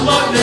Mai.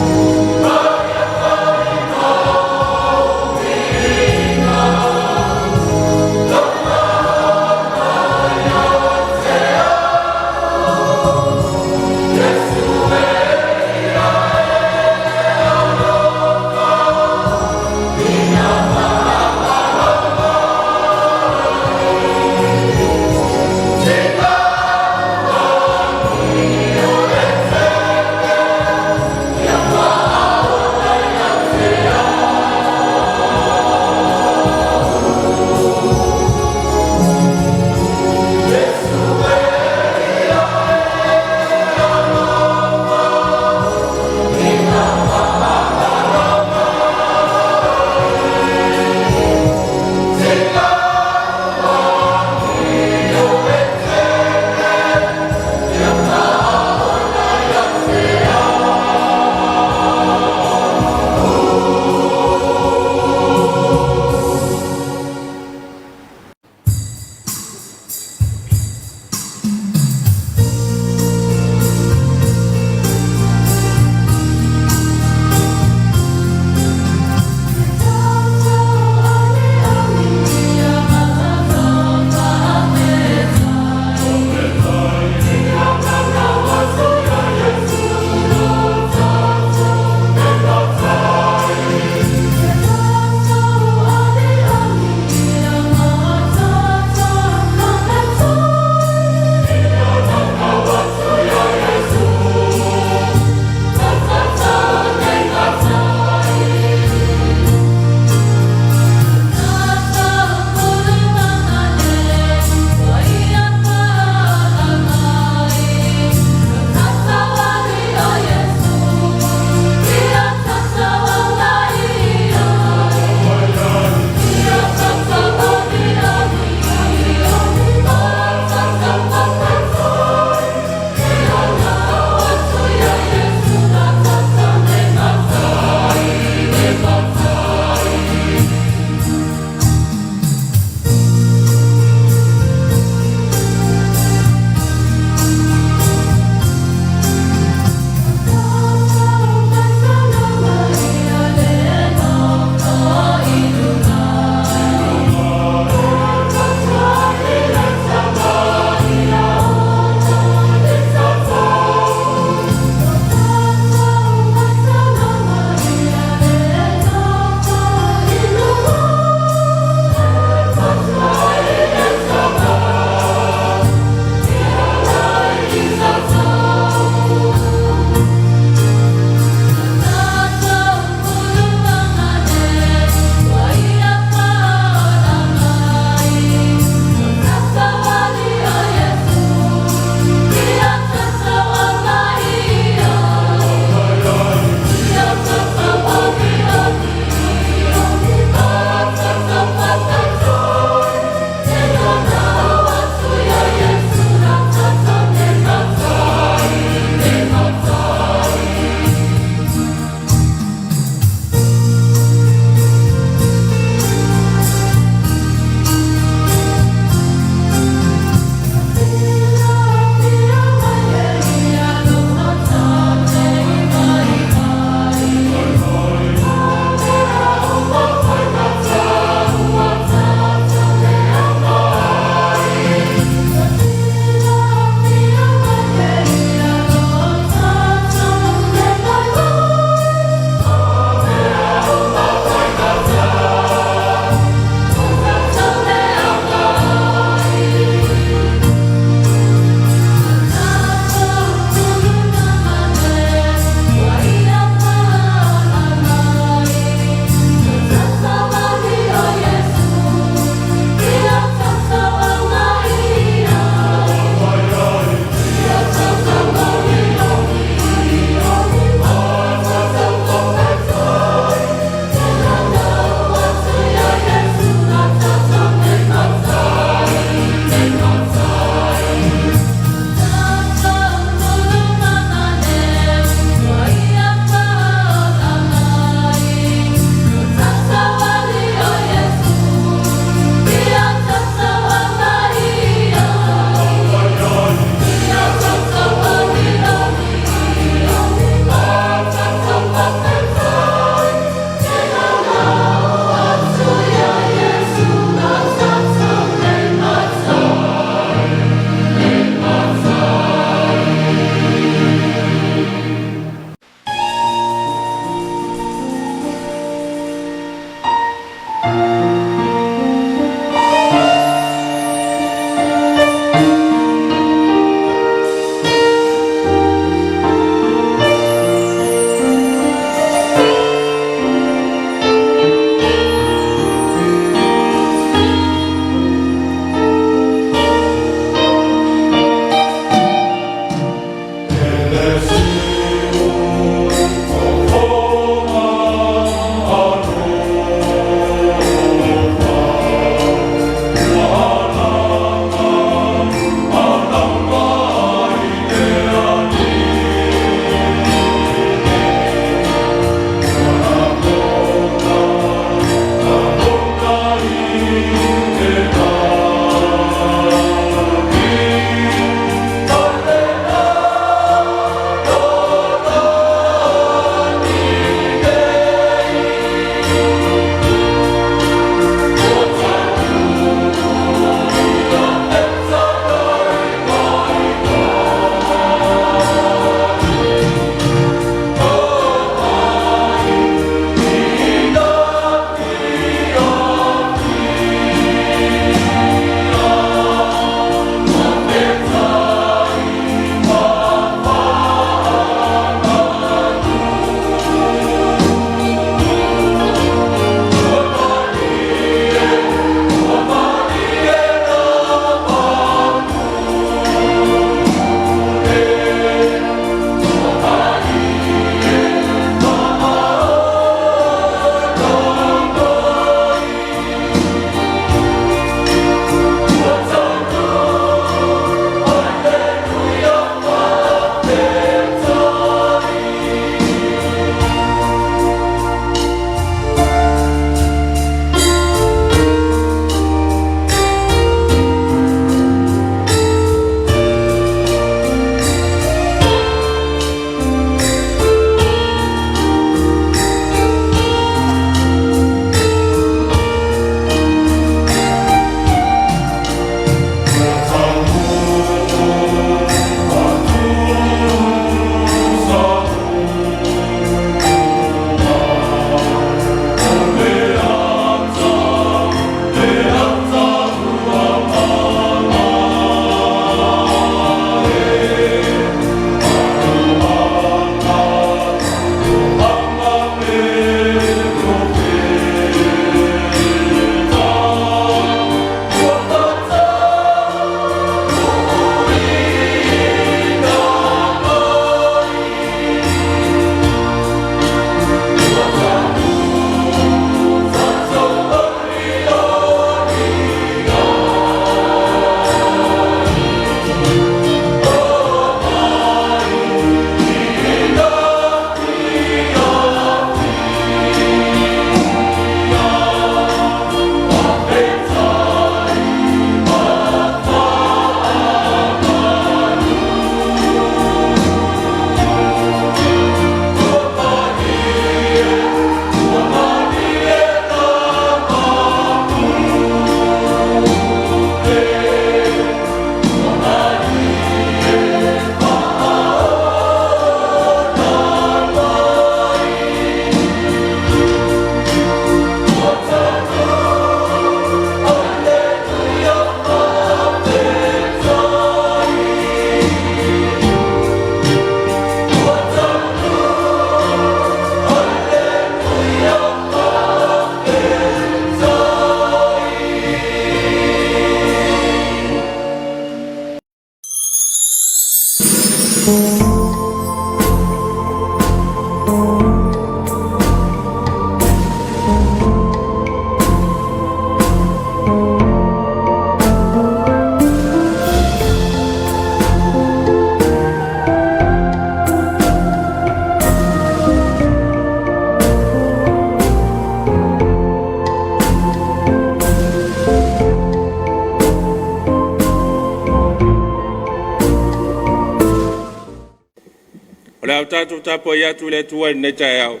a tatou tapuai atu i le Atua i lenei taeao.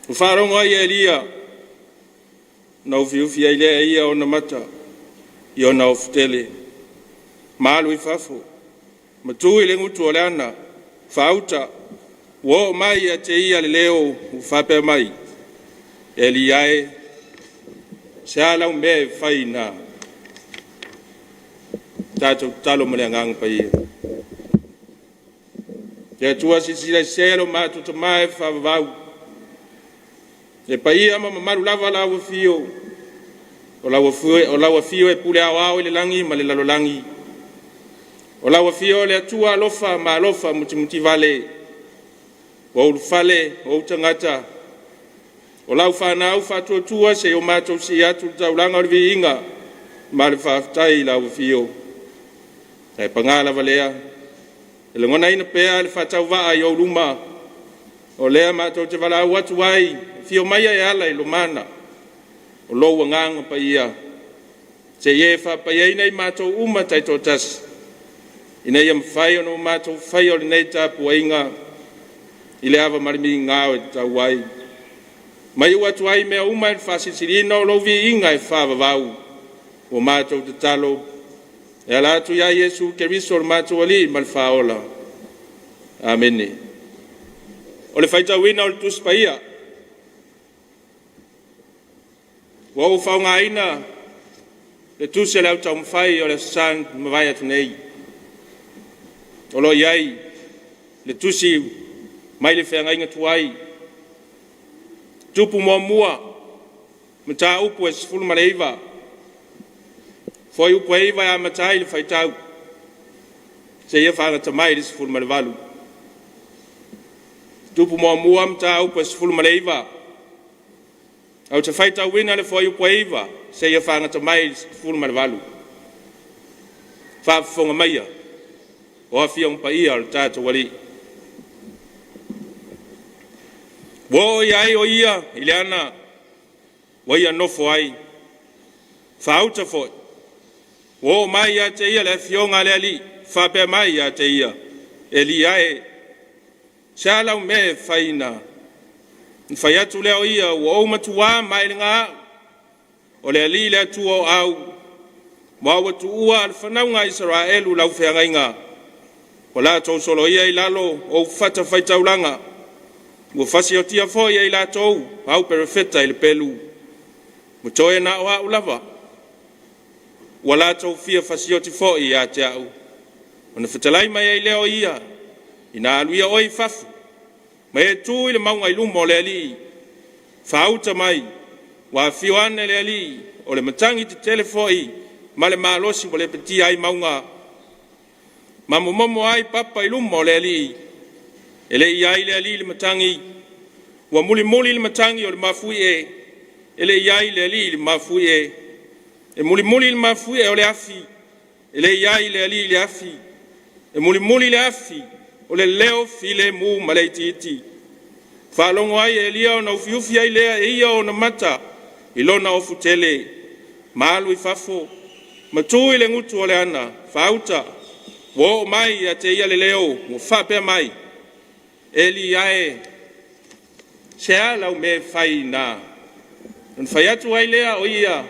Ua faalogo ai Eliya na ufiufi ai lea e ia ona mata i ona ofu tele, ma alu i fafo, ma tu i le gutu o le ana, faauta, ua oo mai ia te ia le leo ua faapea mai, “Eliya e, se a lau mea e fai i ina?” Tatou tatalo ma le Agaga Paia. Le Atua Silisili Ese, lo matou Tama e faavavau, le paia ma mamalu lava lau afio, o lau afio e pule aoao i le lagi ma le lalolagi. O lau afio o le Atua alofa ma alofa mutimutivale, ua ulufale ou tagata, o lau fanau faatuatua se i o matou sii atu le taulaga o le viiga ma le faafetai i lau afio. Ae paga lava lea, e lagonaina pea le faatauvaa i ou luma, o lea matou te valaau atu ai, afio maia e ala i lumana o lou Agaga Paia, se i e faapaiaina i matou uma taitoatasi, ina ia mafai ona matou faia o lenei tapuaiga i le ava ma le migao e tatau ai, ma iu atu ai i mea uma i le faasilisiliina o lou viiga e faavavau. Ua matou tatalo e ala atu ia Iesu Keriso o le matou Alii ma le Faaola. Amene. O le faitauina o le Tusi Paia, ua ou faaaogaina le tusi a le Au Taumafai o le Aso Sa na mavae atu nei, o lo o i ai le tusi mai le feagaiga tuai, Tupu Muamua, Mataupu e 19, fuaiupu e 9 e amata ai le faitau seia faalata mai le 18. Tupu Muamua, Mataupu e 19, ou te faitauina le fuaiupu e 9 seia fagata mai le 18. Faafofoga maia o Afioga Paia a lo tatou Alii. Ua oo i ai o ia i le ana ua ia nofo ai, faauta foi, ua oo mai ia te ia le afioga a le Alii, faapea mai ia te ia, “Eliya e, se a lau mea e fai i ina?” Ona fai atu lea o ia, “Ua ou matua maelega au, o le Alii le Atua o au, ma ua tuua le fanauga a Isaraelu lau feagaiga, ua latou soloia i lalo ou fatafaitaulaga, ua fasiotia foi e i latou au perofeta i le pelu, ua toe na o au lava, ua latou fia fasioti foi ia te au.” Ona fetalai mai ai lea o ia, “Ina alu ia oe i fafo ma e tu i le mauga i luma o le Alii.” Faauta mai, ua afio ane le Alii, o le matagi tetele foi ma le malosi ua lepetia ai mauga, ma momomo ai papa i luma o le Alii. E le i i ai le Alii i le matagi, ua mulimuli le matagi o le mafuie, e le i i ai le Alii i le mafuie. E mulimuli le mafuie o le afi, e le i i ai le Alii i le afi. E mulimuli le afi, o le leo filemu ma le itiiti. Faalogo ai Eliya ona ufiufi ai lea e ia ona mata i lona ofutele, ma alu i fafo ma tu i le gutu o le ana, faauta, ua oo mai ia te ia le leo ua faapea mai, “Eliya e, se a lau mea e fai i ina?” Ona fai atu ai lea o ia,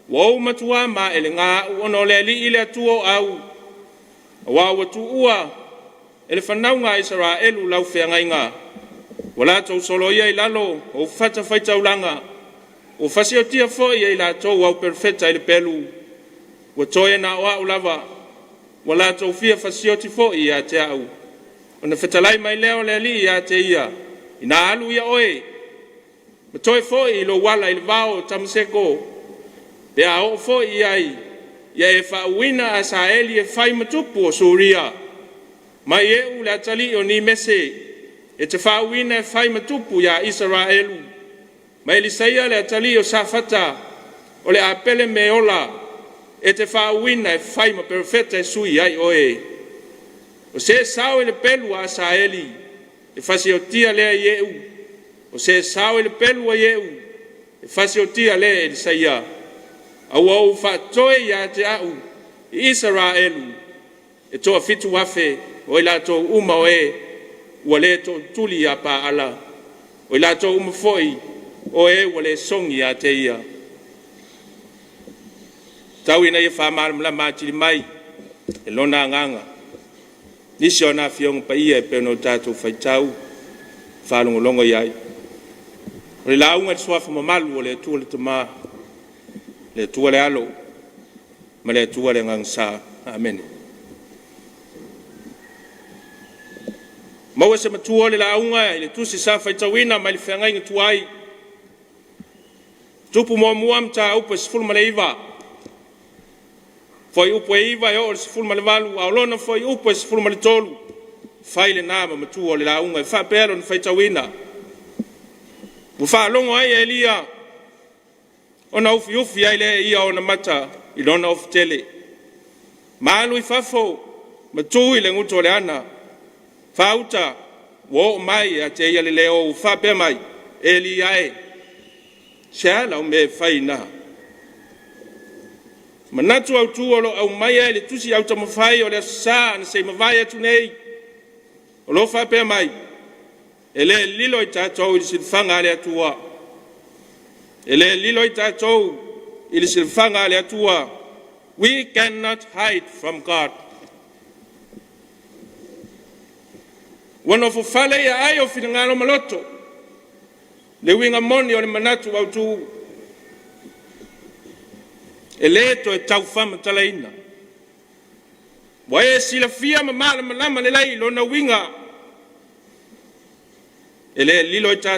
“Ua ou matua maelega au ona o le Alii le Atua o au, aua ua tuua e le fanauga a Isaraelu lau feagaiga, ua latou soloia i lalo ou fatafaitaulaga, ua fasiotia foi e i latou au perofeta i le pelu, ua toe na o au lava, ua latou fia fasioti foi ia te au.” Ona fetalai mai lea o le Alii ia te ia, “Ina alu ia oe, ma toe foi i lou ala i le vao o Tamaseko, pe a oo foi i ai, ia e faauuina Asaeli e fai ma tupu o Suria, mai Ieu le atalii o Nimese e te faauuina e fai ma tupu ia Isaraelu, ma Elisaia le atalii o Safata o le Apele Meola e te faauuina e fai ma perofeta e sui ai oe. O se sao i le pelu a Asaeli, e fasiotia lea e Ieu, o se sao i le pelu a Ieu, e fasiotia lea e Elisaia. A ua ou faatoe ia te au i Isaraelu E 7,000 o i latou uma o e ua le tootuli ia Paala, o i latou uma foi o e ua le sogi ia te ia. Tau ina ia faamalamalama atili mai e Lona Agaga nisi o ana Afioga Paia e pei ona tatou faitau faalogologo i ai. O le lauga i le Suafa mamalu o le Atua le Tama, le Atua le Alo ma le Atua le Agaga Sa. Amene. Maua se matua o le lauga i le tusi sa faitauina mai le feagaiga tuai, Tupu 1 mataupu e 19, fuaiupu e 9 e oo i le 18, a o lona fuaiupu e 13, fai lena ma matua o le lauga. E faapea lona faitauina: Ua faalogo ai Eliya ona ufiufi ai lea e ia ona mata i lona ofutele ma alu i fafo ma tu i le gutu o le ana faauta, ua oo mai ia te ia le leo ua faapea mai, “Eliya e, se a lau mea e fai i ina?” Manatu autu o lo o aumaia i le tusi autaumafai o le Aso Sa na se i mavae atu nei, o lo o faapea mai, e le lilo i tatou i le silafaga a le Atua. E le lilo i tatou i le silafaga a le Atua. We cannot hide from God. Ua nofofale i aai o finagalo ma loto le uiga moni o le manatu autu, e le toe tau faamatalaina. Ua e silafia ma malamalama lelei lona uiga, e le lilo i tatou